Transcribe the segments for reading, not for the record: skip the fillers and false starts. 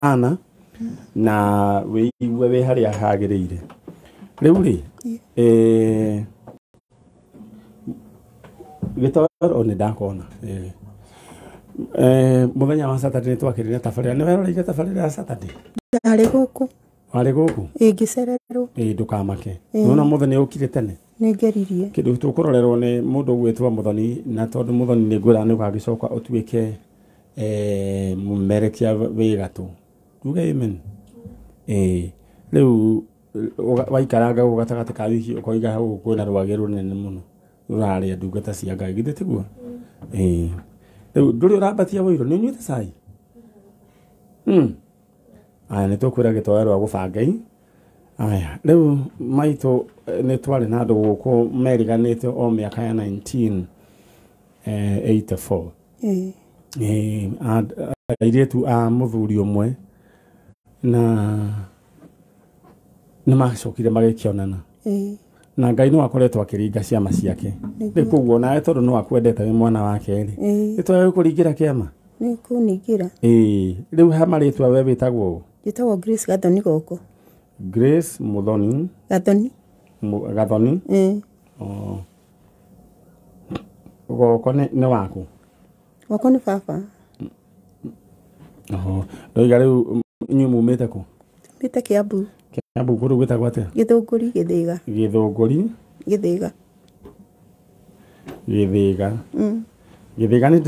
Sana na wĩigue wĩ harĩa hagĩrĩire. Rĩu rĩ, gĩtoro nĩ ndakona. Mũthenya wa Saturday nĩ twakĩrĩ na tabarĩra. Nĩ weroreire tabarĩra ya Saturday? Ndarĩ gũkũ. Warĩ gũkũ? Ĩ, ngĩcererwo. Ĩ, ndũkamake. Nĩwona ũmũthĩ nĩ ũkire tene? Nĩ ngeririe. Kĩndũ tũkũrorerwo nĩ mũndũ ũgwĩtwo Mũthoni, na tondũ Mũthoni nĩ ngwĩra nĩ ũgagĩcoka ũtuĩke mũmerekia wĩ gatũ. Tuge amen. Ĩ, rĩu waikaranga gũkũ gatagatĩ ka wiki ũkoiga hau kwĩna rwagĩ rũnene mũno rũrarĩa ndungata cia Ngai, githĩ tiguo? Ĩ, rĩu ndũrĩ ũrambatia wũirũ, nĩ ũnyuĩte cai? Aya, nĩ tũkwĩra gĩtoero agũbange. Aya, rĩu maitũ, nĩ twarĩ na andũ gũkũ meriganĩte o mĩaka ya 1984. Ĩ. Airĩtu a mũthuri ũmwe na nĩ macokire magĩkĩonana. Na Ngai no akoretwo akĩringa ciama ciake. Rĩu koguo nawe tondũ no akwendete wĩ mwana wake rĩ, nĩ twage gũkũringĩra kĩama. Nĩ kũningĩra. Ĩ, rĩu ha marĩtwa we wĩtagwo ũ? Njĩtagwo Grace Gathoni Goko. Grace Muthoni. Gathoni. Gathoni. Ĩ. Oh. Goko nĩ waku? Goko nĩ baba. Oho. Ndoiga rĩu inyuĩ mumĩte kũ? Tumĩte Kiambu. Kiambu kũndũ gwĩtagwo atĩa? Gĩthũngũri Gĩthĩga. Gĩthũngũri Gĩthĩga. Gĩthĩga. Gĩthĩga nĩ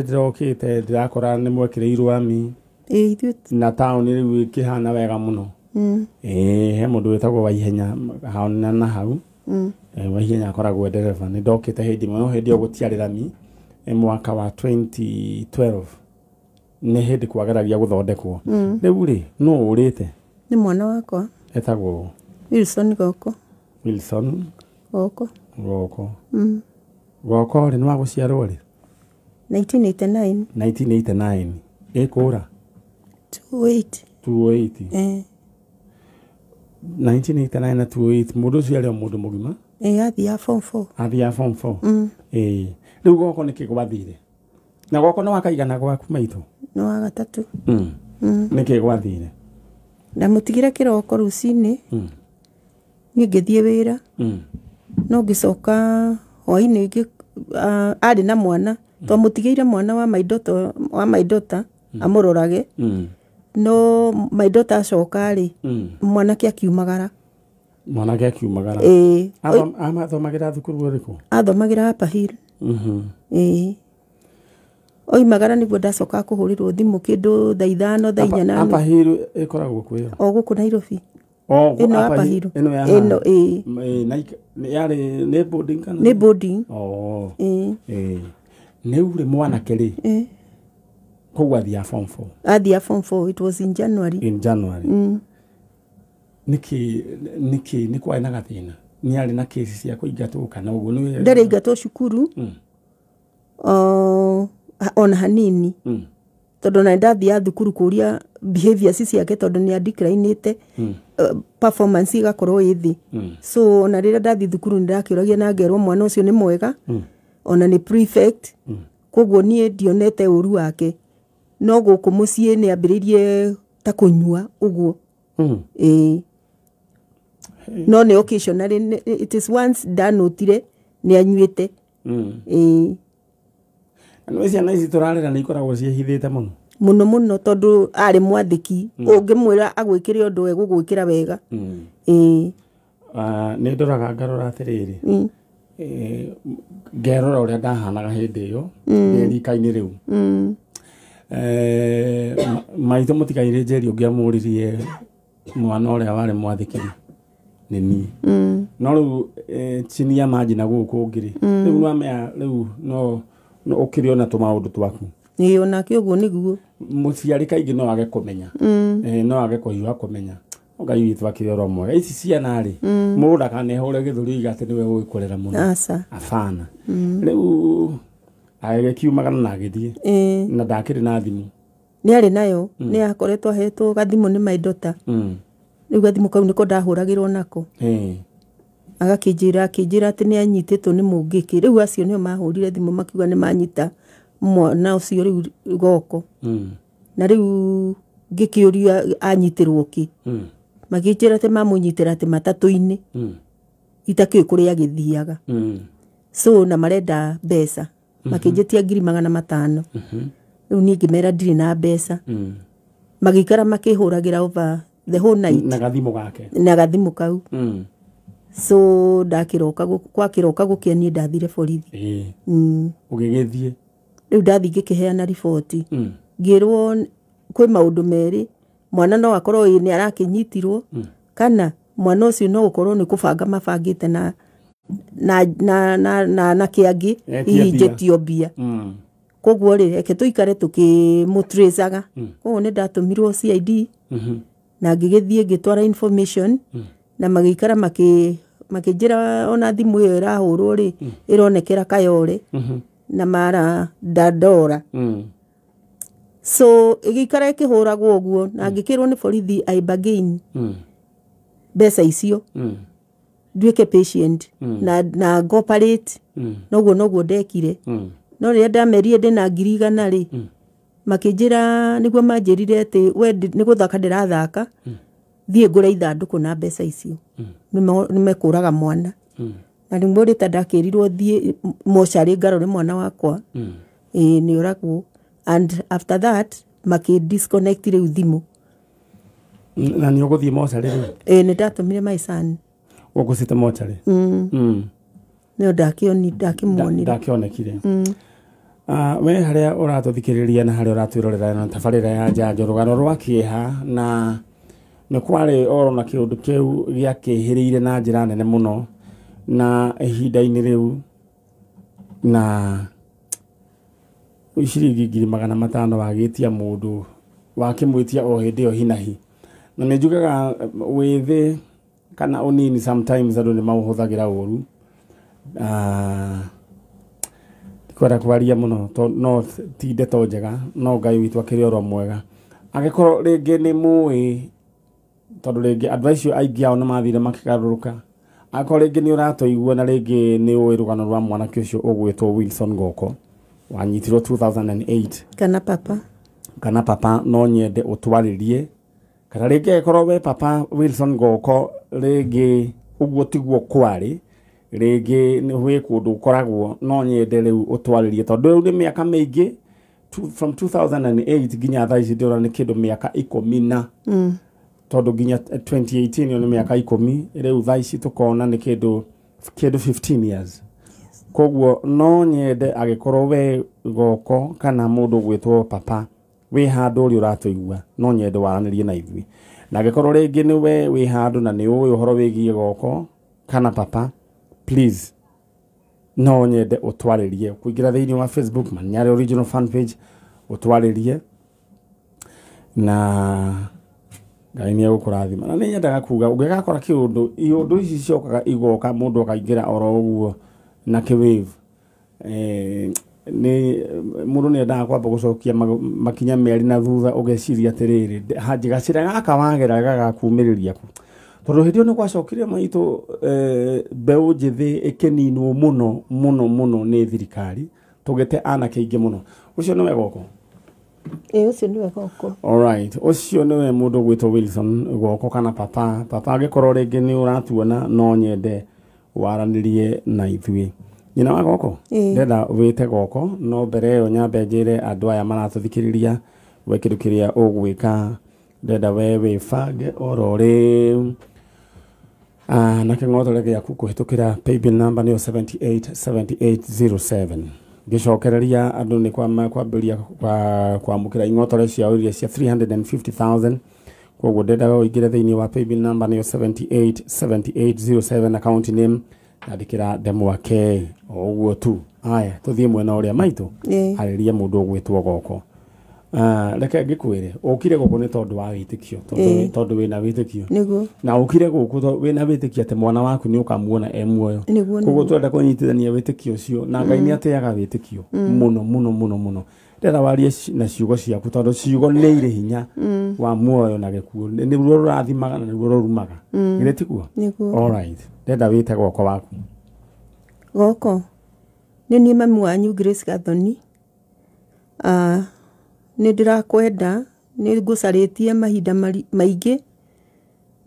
ndĩrokĩte ndĩrakora nĩ mwekĩrĩirwo ami. Ĩ, ithuĩ na taũni rĩu ĩkĩhana wega mũno. Ĩ, he mũndũ wĩtagwo Waihenya haona na hau. Waihenya akoragwo e ndereba. Nĩ ndokĩte hĩndĩ ĩmwe no hĩndĩ ĩyo gũtiarĩ rami, mwaka wa 2012 nĩ hĩndĩ kwageragia gũthondekwo. Rĩu rĩ, nũ ũrĩte? Nĩ mwana wakwa. Etagwo ũ? Wilson Goko. Wilson Goko. Goko. Goko rĩ, nĩ wa gũciarwo rĩ? 1989. 1989. Ĩkũra? 28. 208. Eh. 1989 na 28, mũndũ ũcio arĩ o mũndũ mũgima? Ĩ, athiaga form 4. Athiaga form 4. Ĩ, rĩu goko nĩkĩ gwathire? Na goko nĩ wakaigana gwaku maitũ? Nĩ wa gatatũ. Nĩkĩ gwathire? Ndamũtigire kĩroko rũcinĩ. Niĩ ngĩthiĩ wĩra. No ngĩcoka hwainĩ, arĩ na mwana. Twamũtigĩire mwana wa my daughter, wa my daughter amũrorage. No my daughter acoka rĩ, mwanake akiumagara. Mwanake akiumagara. Ĩ. Amathomagĩra thukuru ũrĩkũ? Athomagĩra Upper Hill. Ĩ. Oimagara nĩguo ndacoka kũhũrĩrwo thimũ kĩndũ thaa 5, thaa 4 na Upper Hill ĩkoragwo kwĩ ũ? O gũkũ Nairobi. O, Ĩno Upper Hill. Ĩno ya Ĩno, ĩ. Ĩ, yarĩ nĩ boarding kana? Nĩ boarding. Oh. Ĩ. Ĩ. Nĩ ure mwanake rĩ? Ĩ. Koguo athiaga form 4. Athiaga form 4, it was in January. In January. Nĩkĩ nĩkĩ nĩ kwarĩ na gathĩna? Nĩ arĩ na kesi cia kũingatwo kana ũguo nĩ Ndarĩ aingatwo cukuru. Ona hanini. Tondũ na ndathiaga thukuru kũria behaviors ciake tondũ nĩ adeclinĩte, performance ĩgakorwo ĩ thĩ. So ona rĩrĩa ndathiĩ thukuru nĩ ndakĩũragia na ngerwo mwana ũcio nĩ mwega, ona nĩ prefect. Koguo niĩ ndionete ũru wake. No gũkũ mũciĩ nĩ ambĩrĩirie ta kũnyua ũguo. Ĩĩ. No nĩ occasionally, it is once ndanotire nĩ anyuĩte. Ĩĩ. Nĩ ciana ici tũrarera nĩ ikoragwo ciĩhithĩte mũno. Mũno mũno tondũ arĩ mwathĩki. Ũngĩmwĩra agwĩkĩre ũndũ egũgwĩkĩra wega. Ĩĩ. Nĩ ndoraga ngarora atĩrĩrĩ. Ngerora ũrĩa ndahanaga hĩndĩ ĩyo ndĩ rika-inĩ rĩu. Maitũ mũtigairĩ Njeri ũngĩamũririe mwana ũrĩa warĩ mwathĩkĩri nĩ niĩ. No rĩu chini ya maji na gũkũ ũngĩ rĩ, rĩu nĩwamenya rĩu no ũkĩrĩ ona tũmaũndũ twaku. Ĩĩ, onake ũguo nĩguo. Mũciari kaingĩ no age kũmenya. No age kũhiũha kũmenya. Ngai witũ akĩrĩ oro mwega. Ici ciana rĩ, mũndũ ndakanehũre gĩthũri oige atĩ nĩwe ũĩ kũrera mũno. Aca. Abana. Rĩu agĩkiumagara na agĩthiĩ. Na ndakĩrĩ na thimũ. Nĩ arĩ nayo. Nĩ akoretwo ahetwo gathimũ nĩ my daughter. Rĩu gathimũ kau nĩko ndahũragĩrwo nako. Agakĩnjĩra, akĩnjĩra atĩ nĩ anyitĩtwo nĩ mũngĩkĩ. Rĩu acio nĩo mahũrire thimũ makiuga nĩ manyita mwana ũcio rĩu goko. Na rĩu Ngĩkĩũria anyitĩrwo kĩ. Magĩnjĩra atĩ mamũnyitĩra atĩ matatũ-inĩ. Itakĩũĩ kũrĩa agĩthiaga. So na marenda mbeca. Makĩnjĩtia 500,000. Rĩu niĩ ngĩmera ndirĩ na mbeca. Magĩikara makĩhũragĩra over the whole night. Na gathimũ gake. Na gathimũ kau. So ndakĩroka gwakĩroka gũkĩa niĩ ndathire borithi. Ũgĩgĩthiĩ? Rĩu ndathiĩ ngĩkĩheana riboti. Ngĩrwo kwĩ maũndũ merĩ, mwana no akorwo ĩ nĩ arakĩnyitirwo, kana mwana ũcio no ũkorwo nĩ kũbanga mabangĩte na na na na na na kĩangĩ hihi njĩtio mbia. Koguo rĩ reke tũikare tũkĩmũtracaga. Koguo nĩ ndatũmirwo CID na ngĩgĩthiĩ ngĩtwara information na magĩikara makĩnjĩra ona thimũ ĩyo ĩrahũrwo rĩ ĩronekera Kayore na mara ndandora. So ĩgĩikara ĩkĩhũragwo ũguo na ngĩkĩrwo nĩ borithi I bargain mbeca icio nduĩke patient na cooperate. Noguo noguo ndekire. No rĩrĩa ndamerire ndĩna 100,000 rĩ, makĩnjĩra nĩguo manjĩrire atĩ we nĩ gũthaka ndĩrathaka, thiĩ ngũre ithandũkũ na mbeca icio. Nĩmekũraga mwana. Na rĩmwe rĩta ndakĩrirwo thiĩ mocarĩ ngarore mwana wakwa. Ĩĩ nĩ oragwo. And after that makĩ disconnect rĩu thimũ. Na nĩ ũgũthiĩ mocarĩ rĩu? Ĩĩ nĩ ndatũmire my son. Ũgũcite mocarĩ? No ndakĩmuonire. Ndakĩonekire. We harĩa ũratũthikĩrĩria na harĩa ũratwĩrorera na tabarĩra ya Njanjo, rũgano rwa kĩeha na nĩ kwarĩ oro na kĩũndũ kĩu gĩakĩhĩrĩire na njĩra nene mũno na ihinda-inĩ rĩu na ciringi 500,000 wagĩtia mũndũ wakĩmwĩtia o hĩndĩ ĩyo hinahi. Na nĩ njugaga wĩthĩ kana ũnini sometimes andũ nĩ maũhũthagĩra ũru. Ndikwenda kwaria mũno no ti ndeto njega, no Ngai witũ akĩrĩ oro mwega. Angĩkorwo rĩngĩ nĩ mũĩ, tondũ rĩngĩ andũ acio aingĩ ao nĩ mathire makĩgarũrũka, angĩkorwo rĩngĩ nĩ ũratũigua na rĩngĩ nĩ ũĩ rũgano rwa mwanake ũcio ũgwĩtwo Wilson Goko wanyitirwo 2008 kana papa, kana papa, no nyende ũtwarĩrie, kana rĩngĩ angĩkorwo we papa Wilson Goko rĩngĩ ũguo tiguo kwarĩ, rĩngĩ nĩ gwĩ kũndũ ũkoragwo, no nyende rĩu ũtwarĩrie, tondũ rĩu nĩ mĩaka mĩingĩ from 2008 nginya thaa ici ndĩrona nĩ kĩndũ mĩaka 10 na tondũ nginya 2018 ĩyo nĩ mĩaka 10, rĩu thaa ici tũkona nĩ kĩndũ 15 years. Koguo no nyende angĩkorwo we Goko kana mũndũ ũgwĩtwo papa wĩ handũ ũrĩa ũratũigua, no nyende waranĩrie na ithuĩ. Na angĩkorwo rĩngĩ nĩ we wĩ handũ na nĩ ũĩ ũhoro wĩgiĩ Goko kana papa, please no nyende ũtwarĩrie kũingĩra thĩinĩ wa Facebook Manyare original fan page, ũtwarĩrie na Ngai nĩ egũkũrathima. Na nĩ nyendaga kuga ũngĩgakora kĩũndũ, iũndũ ici ciokaga igoka mũndũ akaingĩra oro ũguo na kĩwave, nĩ mũndũ nĩ endaga kwamba gũcokia makinya merĩ na thutha, ũgeciria atĩrĩrĩ, gacĩra gaka wagera gagakumĩrĩria kũ? Tondũ hĩndĩ ĩyo nĩ gwacokire maitũ mbeũ njĩthĩ ĩkĩninwo mũno mũno mũno nĩ thirikari, tũgĩte anake aingĩ mũno. Ũcio nĩwe Goko? Ĩĩ ũcio nĩwe Goko. Alright, ũcio nĩwe mũndũ ũgwĩtwo Wilson Goko kana papa. Papa angĩkorwo rĩngĩ nĩ ũratuona, no nyende waranĩrie na ithuĩ. Nyina wa Goko? Ndenda wĩte Goko, no mbere ĩyo nyambe njĩre andũ aya maratũthikĩrĩria we kĩndũ kĩrĩa ũgwĩka, ndenda we wĩbange oro rĩu. Na kĩng'otore gĩaku kũhĩtũkĩra paybill number nĩyo 787807. Ngĩcokereria andũ nĩ kwambĩrĩria kwamũkĩra ing'otore ciao iria cia 350,000. Koguo ndenda we ũingĩre thĩinĩ wa paybill number nĩyo 787807, account name andĩkĩra Ndemwa K o ũguo tu. Aya tũthiĩ mwena ũrĩa maitũ arĩria mũndũ ũgwĩtwo Goko. Reke ngĩkwĩre ũkire gũkũ nĩ tondũ wa wĩtĩkio, tondũ wĩna wĩtĩkio. Nĩguo. Na ũkire gũkũ tondũ wĩna wĩtĩkio atĩ mwana waku nĩ ũkamuona e muoyo. Koguo tũrenda kũnyitithania wĩtĩkio ũcio na Ngai nĩ atĩaga wĩtĩkio mũno mũno mũno mũno. Ndĩrenda warie na ciugo ciaku tondũ ciugo nĩ irĩ hinya wa muoyo na gĩkuũ. Nĩruo rũrathimaga na nĩruo rũrumaga. Githĩ tiguo? Nĩguo. Alright. Ndĩrenda wĩte Goko waku. Goko nĩ niĩ mami wanyu Grace Gathoni. Nĩ ndĩrakwenda Nĩ ngũcarĩtie mahinda maingĩ,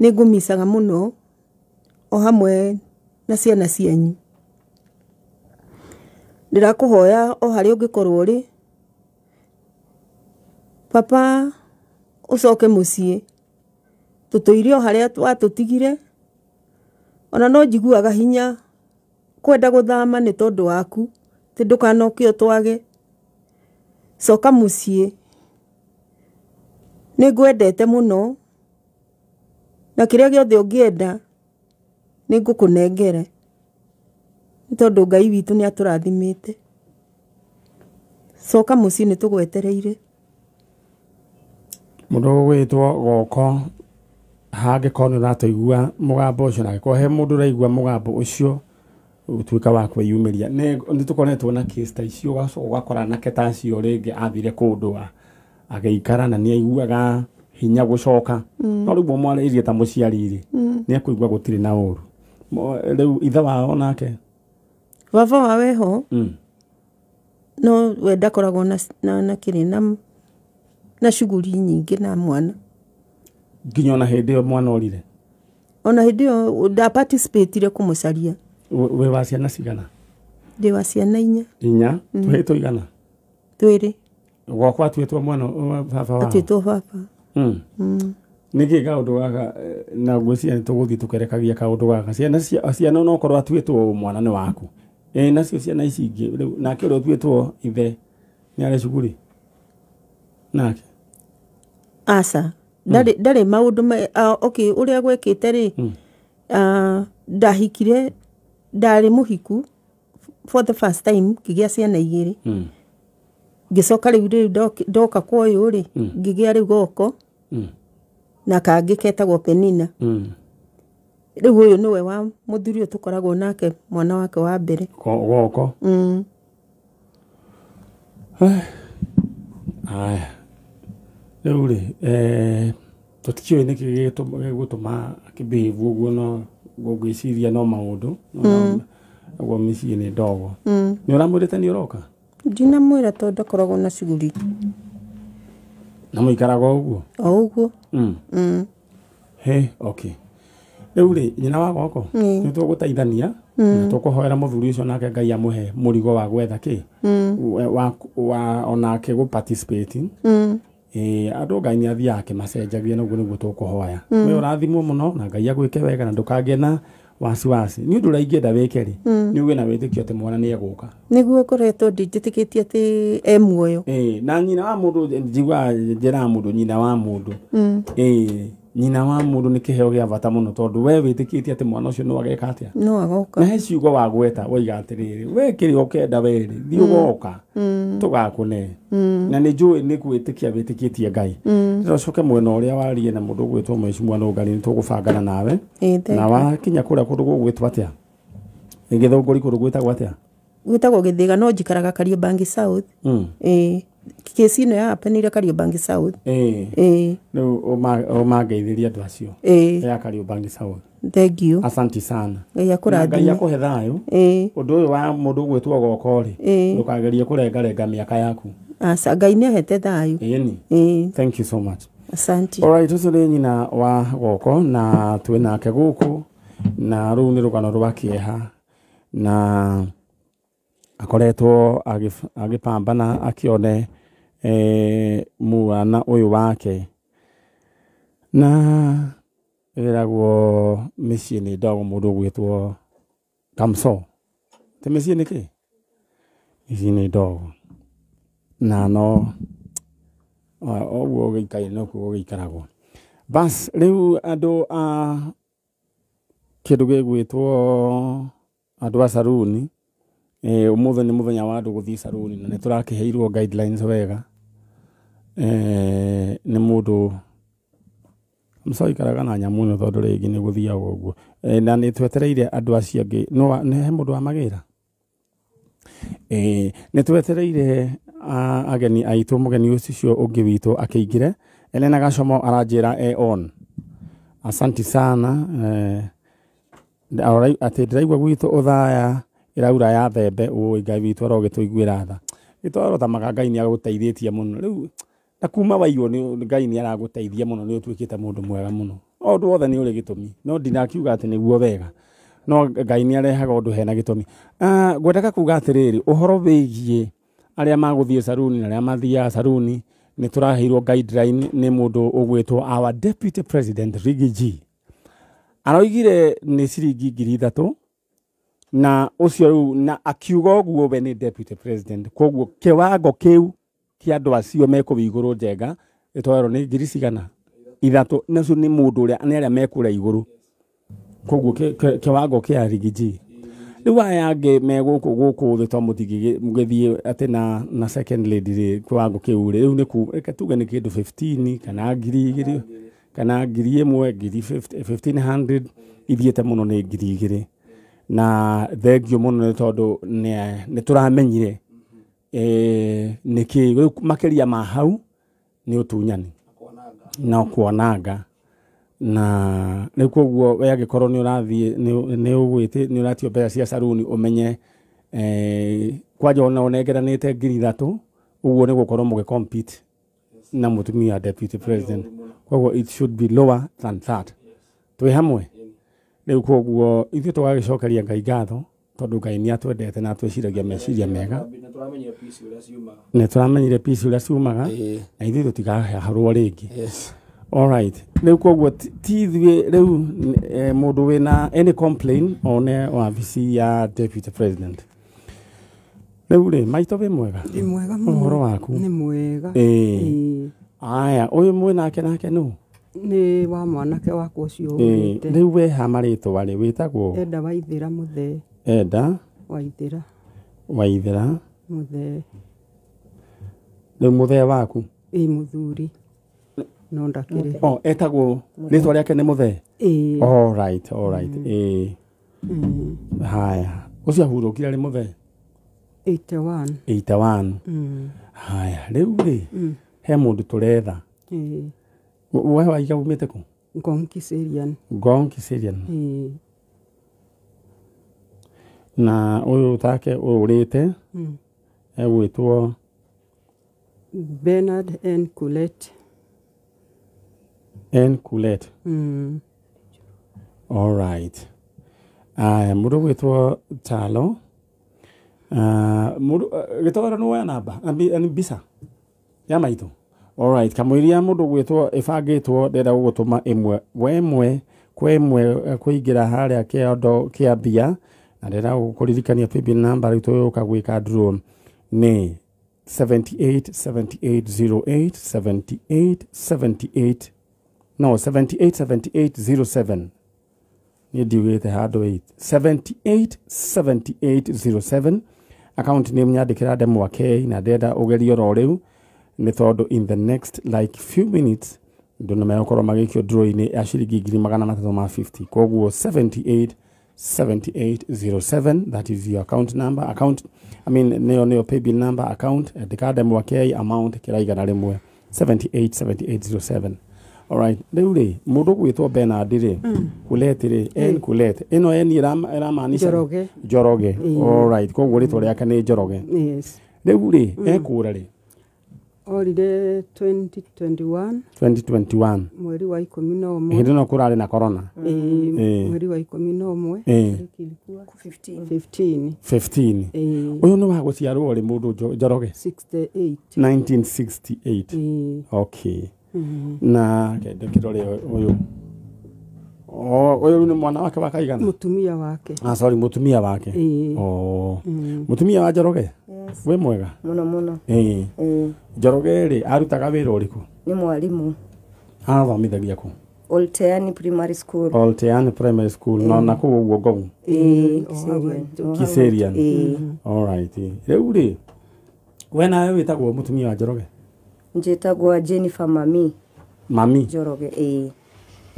nĩ ngũmicaga mũno o hamwe na ciana cianyu. Ndĩrakũhoya o harĩa ũngĩkorwo ũrĩ, papa ũcoke mũciĩ, tũtũire o harĩa watũtigire. Ona no njiguaga hinya kwenda gũthama nĩ tondũ waku, ti ndũkanoke ũtwage. Coka mũciĩ, nĩ ngwendete mũno na kĩrĩa gĩothe ũngĩenda nĩ ngũkũnengera, nĩ tondũ Ngai witũ nĩ atũrathimĩte. Coka mũciĩ, nĩ tũgwetereire. Mũndũ ũgwĩtwo Goko, hangĩkorwo nĩ ũratũigua mũgambo ũcio, na angĩkorwo he mũndũ ũraigua mũgambo ũcio, ũtuĩka wa kwĩyumĩria. Nĩ tũkoretwo na case ta icio, ũgacoka ũgakora anake ta acio rĩngĩ athire kũndũ agĩikara na nĩ aiguaga hinya gũcoka, no rĩu mwarĩirie ta mũciari rĩ, nĩ ekũigua gũtirĩ na ũru. Rĩu ithe wao nake? Baba wao eho, no we ndakoragwo na kĩrĩ na shughuli nyingĩ na mwana. Nginya ona hĩndĩ ĩyo mwana orire? Ona hĩndĩ ĩyo ndaparticipatire kũmũcaria. Wĩ wa ciana cigana? Ndĩ wa ciana 4. 4? Tũhĩĩ tũigana? 2. Gwakwa atuĩtwo mwana baba wao? Atuĩtwo baba. Nĩkĩ kaũndũ gaka na ngwĩciria nĩ tũgũthiĩ tũkerekagia kaũndũ gaka, ciana onokorwo atuĩtwo mwana nĩ waku, ĩ nacio ciana ici ingĩ rĩu nake ũrĩa ũtuĩtwo ithe nĩ arĩ cuguri nake? Aca, ndarĩ maũndũ. Okay, ũrĩa gwekĩte rĩ, ndahikire, ndarĩ mũhiku for the first time, ngĩgĩa ciana 2. Ngĩcoka rĩu ndoka kwa ũyũ rĩ, ngĩgĩa rĩu Goko na kangĩ ketagwo Penina. Rĩu ũyũ nĩwe wa mũthuri ũyũ tũkoragwo nake, mwana wake wa mbere. Goko. Aya. Rĩu rĩ, tũtikĩũĩ nĩkĩ gĩgũtũma akĩbehave ũguo, no ngwĩciria no maũndũ ũguo mĩciĩ nĩ ndogo. Nĩ ũramwĩrĩte nĩ ũroka? Ndinamwĩra tondũ ndakoragwo na shughuli. Na mũikaraga o ũguo? O ũguo. He, okay. Rĩu rĩ, nyina wa Goko, nĩ tũgũteithania na tũkũhoera mũthuri ũcio nake Ngai amũhe mũrigo wa gwetha kĩ wa onake gũ participate. Andũ Ngai nĩ athiaga akĩmacenjagia, na ũguo nĩguo tũkũhoya. We ũrathimwo mũno na Ngai agwĩke wega na ndũkagĩe na wasiwasi. Nĩ ũndũ ũrĩa ingĩenda wĩke rĩ, nĩ ũgĩe na wĩtĩkio atĩ mwana nĩ egũka. Nĩguo ngoretwo ndinjĩtĩkĩtie atĩ e muoyo. Na nyina wa mũndũ, njiguaga njĩraga mũndũ nyina wa mũndũ. Nyina wa mũndũ nĩ kĩheo gĩa bata mũno, tondũ we wĩtĩkĩtie atĩ mwana ũcio no ageka atĩa? No agoka. Na he ciugo wagweta woiga atĩrĩrĩ, we kĩrĩa ũkenda we rĩ, thiĩ ũgoka tũgakũne. Na nĩ njũĩ nĩ gwĩtĩkia wĩtĩkĩtie Ngai. Rĩu ũcoke mwena ũrĩa warie na mũndũ ũgwĩtwo Mheshimiwa Nũngari, nĩ tũgũbangana nawe. Na wakinya kũrĩa kũndũ gũgwĩtwo atĩa? Gĩthũngũri kũndũ gwĩtagwo atĩa? Gwĩtagwo Gĩthĩga, no njikaraga Kariobangi South. Kesi ĩno yahapenire Kariobangi South. Rĩu ũmangeithĩrie andũ acio ya Kariobangi South. Thank you. Asante sana. Ngai akũrathime. Ngai akũhe thayũ. Ũndũ ũyũ wa mũndũ ũgwĩtwo Goko rĩ, ndũkagerie kũrengarenga mĩaka yaku. Aca, Ngai nĩ ahete thayũ. Ĩni. Thank you so much. Asante. All right, ũcio nĩ nyina wa Goko na twĩ nake gũkũ, na rũu nĩ rũgano rwa kĩeha, na akoretwo agĩpambana akĩone mwana ũyũ wake, na ĩragwo mĩciĩ nĩ ndogo, mũndũ ũgwĩtwo Kamso. Ti mĩciĩ nĩ kĩ? Mĩciĩ nĩ ndogo. Na no ũguo gĩikaire nokuo gũgĩikaragwo. Bas, rĩu andũ a kĩndũ gĩgwĩtwo andũ a saruni, ũmũthĩ nĩ mũthenya wa andũ gũthiĩ saruni, na nĩ tũrakĩheirwo guidelines wega. Nĩ mũndũ mũcoikaraga na nyamũ ĩno tondũ rĩngĩ nĩ gũthiaga ũguo. Na nĩ twetereire andũ acio angĩ. No nĩ he mũndũ wa magĩra? Nĩ twetereire ageni aitũ, mũgeni ũcio ũngĩ witũ akĩingĩre. Elena Gacomo aranjĩra e on. Asante sana. Atĩ ndĩraigua gwitũ ũthaya ĩraura ya thembe, ũĩ Ngai witũ arogĩtũiguĩra tha. Gĩtwaro ta maka Ngai nĩ agũteithĩtie mũno. Rĩu Na kuma waiywo nĩ Ngai nĩ aragũteithia mũno, nĩ ũtuĩkĩte mũndũ mwega mũno. O ũndũ wothe nĩ ũrĩ gĩtũmi, no ndinakiuga atĩ nĩguo wega, no Ngai nĩ arehaga ũndũ hena gĩtũmi. Ngwendaga kuga atĩrĩrĩ, ũhoro wĩgiĩ arĩa magũthiĩ saruni na arĩa mathiaga saruni, nĩ tũraheirwo guideline nĩ mũndũ ũgwĩtwo our deputy president Riggy G. Aroigire nĩ ciringi 3,000 na ũcio rĩu, na akiuga ũguo we nĩ deputy president, koguo kĩwango kĩu kĩa andũ acio me kũu igũrũ Njenga ĩtwarwo nĩ ngiri cigana 3, nacio nĩ mũndũ ũrĩa nĩ arĩa me kũrĩa igũrũ, koguo kĩwango kĩa Riggy G. Rĩu aya angĩ me gũkũ thĩ to mũtingĩgĩthiĩ atĩ na second lady rĩ, kĩwango kĩu rĩ, rĩu nĩ reke tuge nĩ kĩndũ 15 kana 2,000 kana 1,000, ngiri 1,500, ithiĩte mũno nĩ 2,000. Na thengio mũno nĩ tondũ nĩ tũramenyire nĩkĩ rĩu makĩria ma hau nĩ ũtunyani na kuonanga. Na rĩu koguo we angĩkorwo nĩ ũrathiĩ nĩ ũgwĩtĩ nĩ ũratio mbeca cia saruni, ũmenye kwanja ona ũnengeranĩte 3,000, ũguo nĩ gũkorwo mũgĩ compete na mũtumia deputy president, koguo it should be lower than that. Twĩ hamwe rĩu, koguo ithuĩ tũgagĩcokeria Ngai ngatho tondũ Ngai nĩ atwendete na atwĩciragia meciria mega. Nĩ tũramenyire peace ũrĩa ciumaga, na ithuĩ tũtigaharwo rĩngĩ. Alright, rĩu koguo ti ithuĩ rĩu mũndũ wĩna any complain one wabici ya deputy president. Rĩu rĩ, maitũ wĩ mwega? Nĩ mwega mũno. Ũhoro waku? Nĩ mwega. Aya, ũyũ mwĩ nake nũ? Nĩ wa mwanake wakwa ũcio ũrĩte. Rĩu we ha marĩtwa rĩ, wĩtagwo? Enda Waithĩra Mũthee. Enda Waithĩra Waithĩra Mũthee. Rĩu mũthee waku? Ĩ mũthuri. No ndakĩrĩ. Oh, etagwo rĩtwa rĩake nĩ Mũthee? Ĩ. All right, all right. Haya, ũcio ahurũkire rĩ Mũthee? 81. 81. Haya, rĩu rĩ, he mũndũ tũretha. We waiga umĩte kũ? Ngong Kiserian. Ngong Kiserian. Na ũyũ take ũrĩte egwĩtwo Bernard N. Kulet. N. Kulet. All right. Aya, mũndũ gwĩtwo Talo. Mũndũ gĩtowero nĩ woya namba nĩ mbica ya maitũ. All right, kamũiria mũndũ gwĩtwo ĩbangĩtwo ndĩrenda gũgũtũma ĩmwe we ĩmwe kwa ĩmwe kũingĩra harĩa kĩondo kĩa mbia, na ndĩrenda gũkũririkania paybill number rĩu tũgũka gwĩka draw nĩ 78 78 08 78 78 no 78 78 07. Niĩ ndiugĩte handũ 8 78 78 07. Account name nyandĩkĩra Ndemwa K, na ndĩrenda ũgerie oro rĩu nĩ tondũ in the next like few minutes andũ nĩ megũkorwo magĩikio draw-inĩ ya ciringi 350,000. Koguo 78 78 07, that is your account number, account I mean nĩyo paybill number, account andĩka Ndemwa K, amount kĩraigana rĩmwe 78 78 07. Alright, rĩu rĩ mũndũ gwĩtwo Bernard rĩ, Kulet rĩ, N Kulet, ĩno N ĩramaanisha Njoroge. Njoroge. Alright, koguo rĩtwa rĩake nĩ Njoroge. Yes. Rĩu rĩ, ekũra rĩ? Orire 2021. 2021. Mweri wa 11. Hĩndĩ ĩno kũrarĩ na corona. Mweri wa 11. 15. 15. Ũyũ nĩ wa gũciarwo rĩ mũndũ Njoroge? 68. 1968. Okay. Na kĩrore ũyũ. Ũyũ nĩ mwana wake wa kaigana? Mũtumia wake. Ah, sorry, mũtumia wake. Mũtumia wa Njoroge? Yes. Wĩ mwega? Mũno mũno. Njoroge rĩ, arutaga wĩra ũrĩkũ? Nĩ mwalimu. Athomithagia kũ? Olteani Primary School. Olteani Primary School. No na kũu ũguo Ngong? Kiserian. All right. Rĩu rĩ, we nawe wĩtagwo mũtumia wa Njoroge? Njĩtagwo Jennifer Mami. Mami? Njoroge,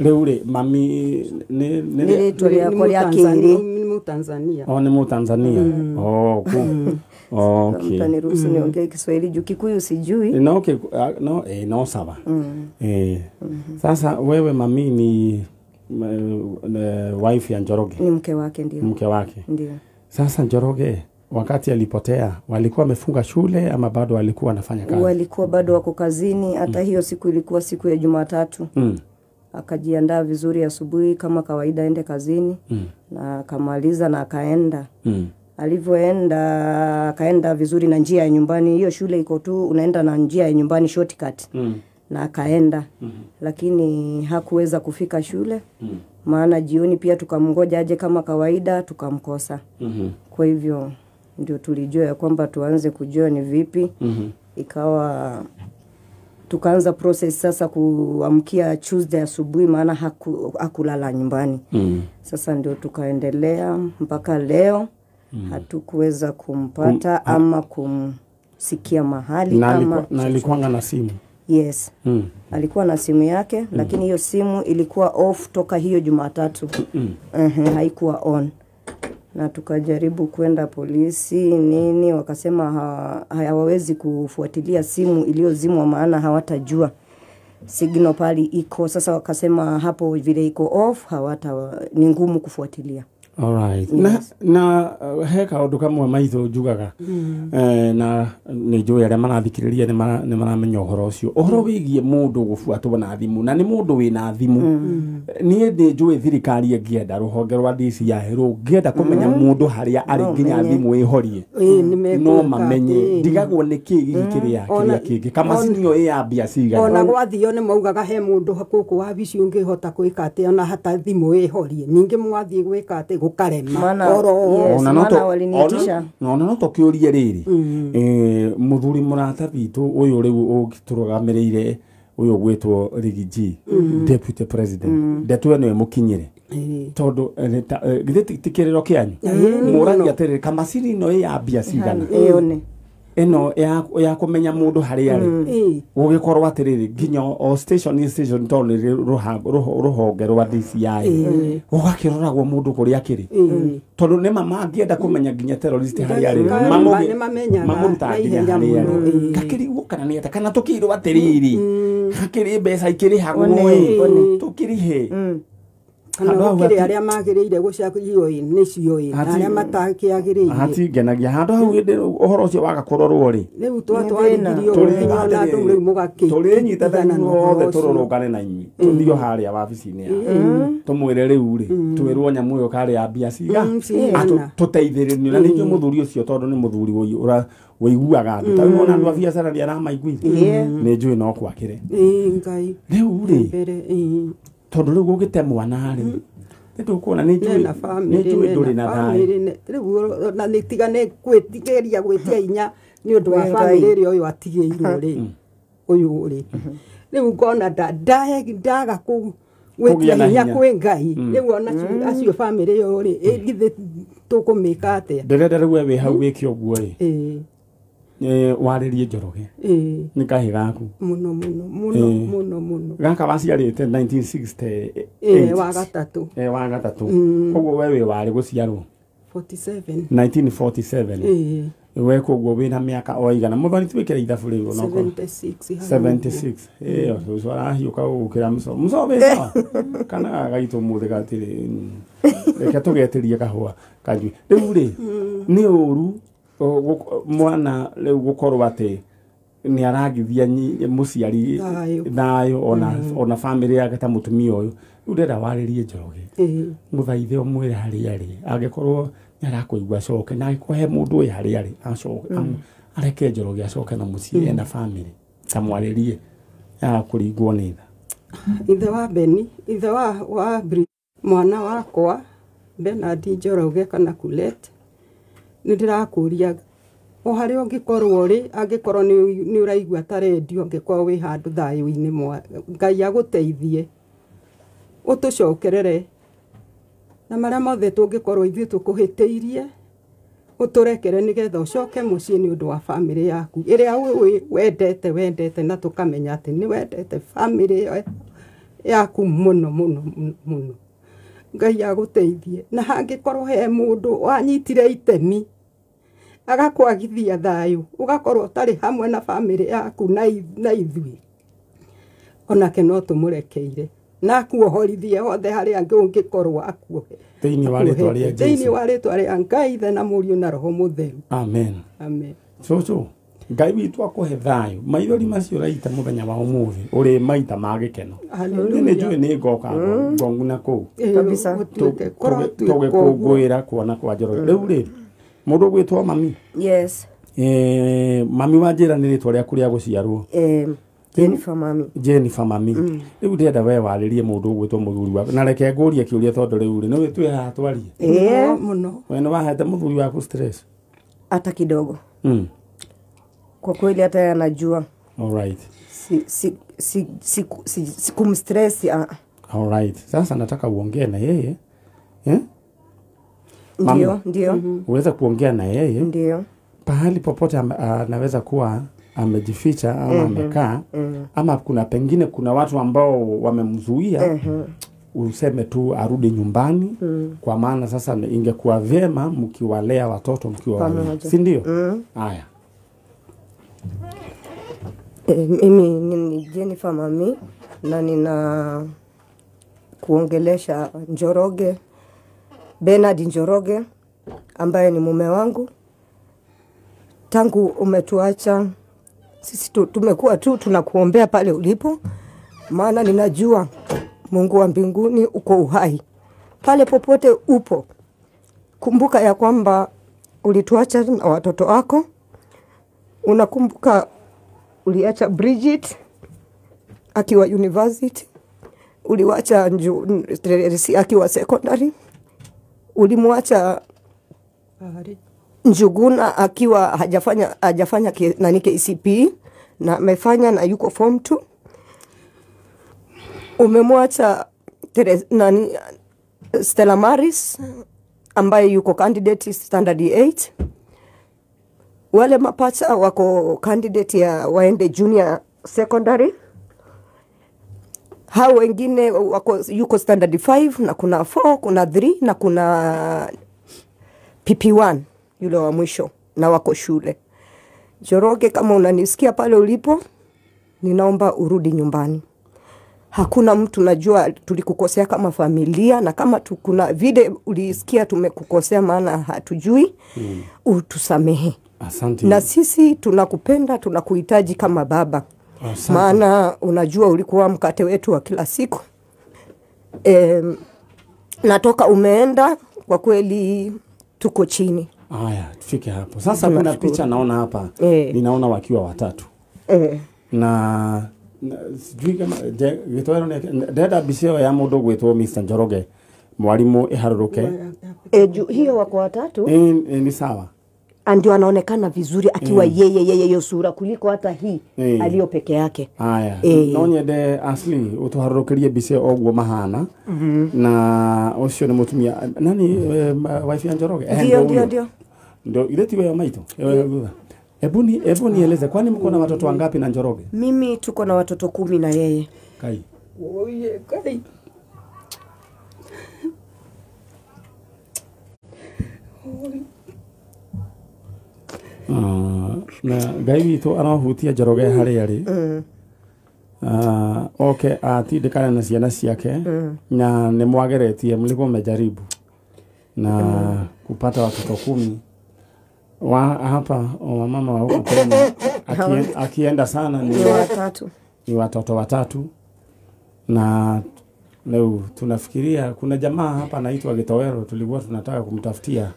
Rĩu rĩ, mami nĩ rĩtwa rĩakwa rĩa kĩrĩ. Nĩ Mũtanzania. Oh, nĩ Mũtanzania. Oh, ku. Okay. Mtaniruhusu niongee Kiswahili juu Kikuyu sijui. No, okay, no, no sawa. Sasa wewe mami ni wife ya Njoroge. Ni mke wake ndio. Mke wake. Ndio. Sasa Njoroge, Wakati alipotea walikuwa wamefunga shule ama bado walikuwa wanafanya kazi? Walikuwa bado wako kazini. Hata hiyo siku ilikuwa siku ya Jumatatu. Akajiandaa vizuri asubuhi kama kawaida aende kazini. Na akamaliza na akaenda. Alivyoenda akaenda vizuri na njia ya nyumbani. Hiyo shule iko tu unaenda na njia ya nyumbani shortcut. Na akaenda. Lakini hakuweza kufika shule. Maana jioni pia tukamngoja aje kama kawaida, tukamkosa. Kwa hivyo ndio tulijua ya kwamba tuanze kujua ni vipi. Ikawa tukaanza process sasa kuamkia Tuesday asubuhi, maana hakulala nyumbani. Sasa ndio tukaendelea mpaka leo. Hatukuweza kumpata ama kumsikia mahali. Na alikuwa na simu? Yes. Alikuwa na simu yake, lakini hiyo simu ilikuwa off toka hiyo Jumatatu. Haikuwa on. Na tukajaribu kwenda polisi nini, wakasema hawawezi kufuatilia simu iliyozimwa maana hawatajua signal pali iko. Sasa wakasema hapo vile iko off hawata, ni ngumu kufuatilia. Alright. Yes. Na he kaundu kamwe maitho njugaga na nĩ njũĩ arĩa marathikĩrĩria nĩ maramenya ũhoro ũcio, ũhoro wĩgiĩ mũndũ gũbuatwo na thimũ, na nĩ mũndũ wĩna thimũ. Niĩ nĩ njũĩ thirikari ĩngĩenda, rũhonge rwa DCI rũngĩenda kũmenya mũndũ harĩa arĩ nginya thimũ ĩhorie, no mamenye. Ndigagwo nĩ kĩ gĩkĩ kĩrĩa kĩrĩa kĩngĩ kamacini ĩyo ĩ ya mbia cigana. Ona gwathio nĩ maugaga he mũndũ gũkũ wabici ũngĩhota gwĩka atĩ ona hata thimũ ĩhorie, ningĩ mwathiĩ gwĩka atĩ gukarema. Ona no tũkĩũrie rĩrĩ, mũthuri mũrata witũ ũyũ rĩu ũtũrũgamĩrĩire ũyũ gwĩtwo Rigiji, Deputy President, ndeto ĩno ĩmũkinyĩre, tondũ githĩ ti kĩrĩro kĩanyu mũragia atĩrĩrĩ, kamacini ĩno ĩ ya mbia cigana ĩno ya kũmenya mũndũ harĩa arĩ, gũgĩkorwo atĩrĩrĩ nginya o station station tondũ nĩ rũhonge rwa DCI gũgakĩroragwo mũndũ kũrĩa akĩrĩ, tondũ nĩ mangĩenda kũmenya nginya terrorist harĩa arĩ mamũrutaga nginya harĩa arĩ. Gakĩrigwo kana nĩ atĩa, kana tũkĩirwo atĩrĩrĩ hakĩrĩ mbeca ikĩrĩhagwo ĩ tũkĩrĩhe kana gũkĩrĩ arĩa magĩrĩire gũcario ĩ nĩcio ĩ na arĩa matakĩagĩrĩire. Hatingenagia handũ hau hĩndĩ ũhoro ũcio waga kũrorwo rĩ, rĩu twatwarithirio na andũ rĩu mũgakĩ tũrĩnyitana ithuothe tũrũrũngane na inyuĩ tũthiĩ harĩa wabici-inĩ ya tũmwĩre rĩu rĩ twĩrwo nyamũ ĩyo karĩ ya mbia cigana tũteithĩrĩrio. Na ningĩ mũthuri ũcio tondũ nĩ mũthuri ũiguaga andũ, ta rĩu ona andũ a biacara nĩ aramaiguithia, nĩ njũĩ no kwakĩre rĩu rĩ, tondũ rĩu gũgĩte mwana rĩ nĩ tũkuona nĩ njũĩ ndũrĩ na thayũ rĩu, na nĩ tiga nĩ gwĩtigĩria gwĩtia inya nĩ ũndũ wa bamĩrĩ ĩrĩa ũyũ atigĩirwo rĩ, ũyũ rĩ rĩu ngona ndaga gwĩtia hinya kwĩ Ngai rĩu ona acio bamĩrĩ ĩyo rĩ githĩ tũkũmĩka atĩa? Ndĩrenda rĩu we wĩ hau wĩke ũguo rĩ, warĩrie Njoroge nĩ kahĩ gaku mũno mũno mũno mũno mũno, gaka waciarĩte 1968 wa gatatũ, wa gatatũ, koguo we wĩ warĩ gũciarwo 47 1947, we koguo wĩna mĩaka o igana. Mũthoni twĩkĩre ithabu rĩu onokorwo 76 76, ũcio arahiũka gũgũkĩra mũco wĩ sawa kana gagaitũ mũthĩ gatirĩ, reke tũgetĩrie kahũa kanyue. Rĩu rĩ nĩ ũru mwana rĩu gũkorwo atĩ nĩ aragithia mũciari thayũ ona bamĩrĩ yake ta mũtumia ũyũ. Rĩu ndĩrenda warĩrie Njoroge mũthaithe ũmwĩre harĩa arĩ, angĩkorwo nĩ arakũigua acoke, na angĩkorwo he mũndũ ũyũ harĩa arĩ acoke, areke Njoroge acoke na mũciĩ ena bamĩrĩ, ta mwarĩrie ya kũringwo nĩ tha. Ithe wa Beni, ithe wa mwana wakwa Bernard Njoroge kana Kulet, nĩ ndĩrakũria o harĩa ũngĩkorwo rĩ, angĩkorwo nĩ ũraigua ta redio, angĩkorwo wĩ handũ thayũ-inĩ, Ngai agũteithie ũtũcokerere na marĩa mothe tũngĩkorwo ithuĩ tũkũhĩtĩirie ũtũrekere nĩgetha ũcoke mũciĩ nĩ ũndũ wa bamĩrĩ yaku ĩrĩa wendete na tũkamenya atĩ nĩ wendete bamĩrĩ yaku mũno mũno mũno. Ngai agũteithie, na hangĩkorwo he mũndũ wanyitire itemi agakwagithia thayũ, ũgakorwo ũtarĩ hamwe na bamĩrĩ yaku na ithuĩ, onake no tũmũrekeire Na akuohorithie hothe harĩa ũngĩkorwo akuohe. Thĩinĩ wa rĩtwa rĩa Jesũ. Thĩinĩ wa rĩtwa rĩa Ngai Ithe na Mũriũ na Roho Mũtheru. Amen. Amen. Cũcũ, Ngai witũ akũhe thayũ. Maithori macio ũraita mũthenya wa ũmũthĩ ũrĩ maita ma gĩkeno. Niĩ nĩ njũĩ nĩ ngoka ngongu na kũu. Kabisa. Tũgĩkũngũĩra kuona kwa Njoroge. Rĩu rĩ, mũndũ ũgwĩtwo mami. Yes. Mami wa njĩra nĩ rĩtwa rĩaku rĩa gũciarwo. Jennifer mami. Jennifer mami. Rĩu ndĩrenda we warĩrie mũndũ ũgwĩtwo mũthuri waku. Na reke ngũrie kĩũria tondũ rĩu rĩ, nĩwe twĩ haha twarie. Mũno. We nĩ wahete mũthuri waku stress? Hata kidogo. Kwa kweli hata yeye anajua. All right. Si kumstress. All right. Sasa nataka uongee na yeye. Ndio, ndio. Uweze kuongea na yeye. Ndio. Pahali popote anaweza kuwa amejificha ama amekaa, ama kuna pengine kuna watu ambao wamemzuia, useme tu arudi nyumbani, kwa maana sasa ingekuwa vyema mkiwalea watoto mkiwa wawili, si ndio? Haya. Mimi ni Jennifer mami na nina kuongelesha Njoroge, Bernard Njoroge ambaye ni mume wangu. Tangu umetuacha sisi tumekuwa tu tunakuombea pale ulipo, maana ninajua Mungu wa mbinguni uko uhai. Pale popote upo, kumbuka ya kwamba ulituacha na watoto wako. Unakumbuka uliacha Bridget akiwa university, uliwacha akiwa secondary, ulimwacha Njuguna akiwa hajafanya nani KCPE na amefanya na yuko form 2. Umemwacha nani Stella Maris ambaye yuko candidate standard 8. Wale mapacha wako candidate ya waende junior secondary. Hao wengine wako yuko standard 5 na kuna 4, kuna 3 na kuna PP1 yule wa mwisho, na wako shule. Njoroge, kama unanisikia pale ulipo, ninaomba urudi nyumbani. Hakuna mtu najua tulikukosea kama familia, na kama kuna vile ulisikia tumekukosea maana hatujui, utusamehe. Asante. Na sisi tunakupenda, tunakuhitaji kama baba. Asante. Maana unajua ulikuwa mkate wetu wa kila siku. Natoka umeenda, kwa kweli tuko chini. Haya, tufike hapo. Sasa kuna picha naona hapa. Ninaona wakiwa watatu. Na sijui kama gitwero ne ndenda mbica ĩyo ya mũndũ gwĩtwo Mr. Njoroge mwalimu ĩharũrũke. Hiyo wako watatu. Ni sawa. Ndio anaonekana vizuri akiwa yeye hiyo sura kuliko hata hii aliyo peke yake. Haya. No nyende Ashley utuharũrũkĩrie mbica ũguo mahana. Na ũcio nĩ mũtumia nani wife ya Njoroge? Ndio. Ndio ile tiwe ya maito. Ebu nieleze, kwani mko na watoto wangapi na Njoroge? Mimi tuko na watoto 10 na yeye. Kai. Oye, kai. Na Ngai witũ arahutia Njoroge harĩa arĩ. Okay, atindĩkane na ciana ciake, na nĩ mwageretie, mlikuwa mmejaribu na kupata watoto 10. Wa hapa wamama wa huku Kenya akienda sana ni watatu. Ni watoto watatu. Na leo tunafikiria kuna jamaa hapa anaitwa Gitowero, tulikuwa tunataka kumtafutia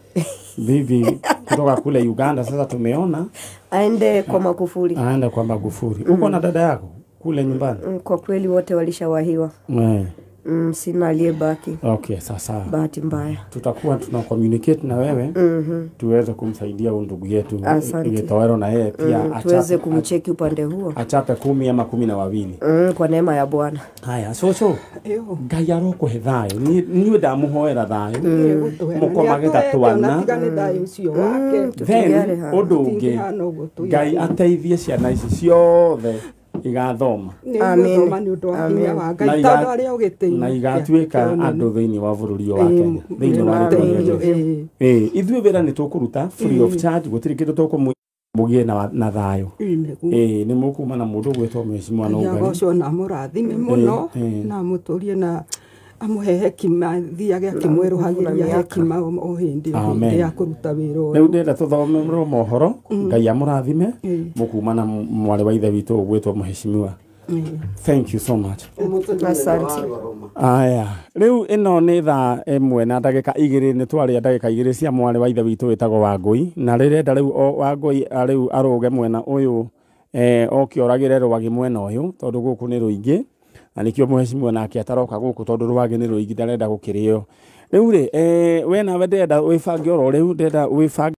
bibi kutoka kule Uganda. Sasa tumeona aende kwa Magufuli. Aende kwa Magufuli. Uko na dada yako kule nyumbani? Kwa kweli wote walishawahiwa. Sina aliyebaki. Okay, sasa. Bahati mbaya. Tutakuwa tuna communicate na wewe. Tuweze kumsaidia huyu ndugu yetu Gitowero na yeye pia tuweze kumcheki upande huo. Achape 10 ama 12. Kwa neema ya Bwana. Haya, so. Ngai arokuhe thayo. Niwe ndamuhoera thayo. Mukomage ta twana. Then ũndũ ũngĩ, Ngai ateithie ciana ici ciothe igathoma. Amen. Na igatuĩka andũ thĩinĩ wa bũrũri wa Kenya, thĩinĩ wa rĩtwa rĩa Jesũ. Ithuĩ wĩra nĩ tũkũruta free of charge, gũtirĩ kĩndũ tũkũmũ Mũgĩe na thayũ. Nĩguo. Ĩĩ, nĩ mũkuma na mũndũ ũgwĩtwo mheshimiwa Ngai Nũngari. agocwo na amũrathime mũno na amũtũrie na amũhe hekima, thiage akĩmwerũhagĩria hekima o hĩndĩ o Amen. hĩndĩ ya kũruta wĩra Rĩu ũyũ. ndĩrenda tũthomerwo mohoro. Ngai amũrathime. Mũkuma na mwarĩ wa ithe witũ ũgwĩtwo mheshimiwa. Thank you so much. Asante. Aya, rĩu ĩno nĩ 1:02, nĩ twarĩa ndagĩka 2 cia mwarĩ wa ithe witũ wĩtagwo Wangũi, na rĩrenda rĩu o Wangũi rĩu arũge mwena ũyũ, oke oragĩre rwagĩ mwena ũyũ, tondũ gũkũ nĩ rũingĩ, na nĩkĩo mheshimiwa nake ataroka gũkũ, tondũ rwagĩ nĩ rũingĩ, ndarenda gũkĩrĩo. Rĩu rĩ, we nawe ndĩrenda wĩbange oro rĩu, ndĩrenda wĩbange.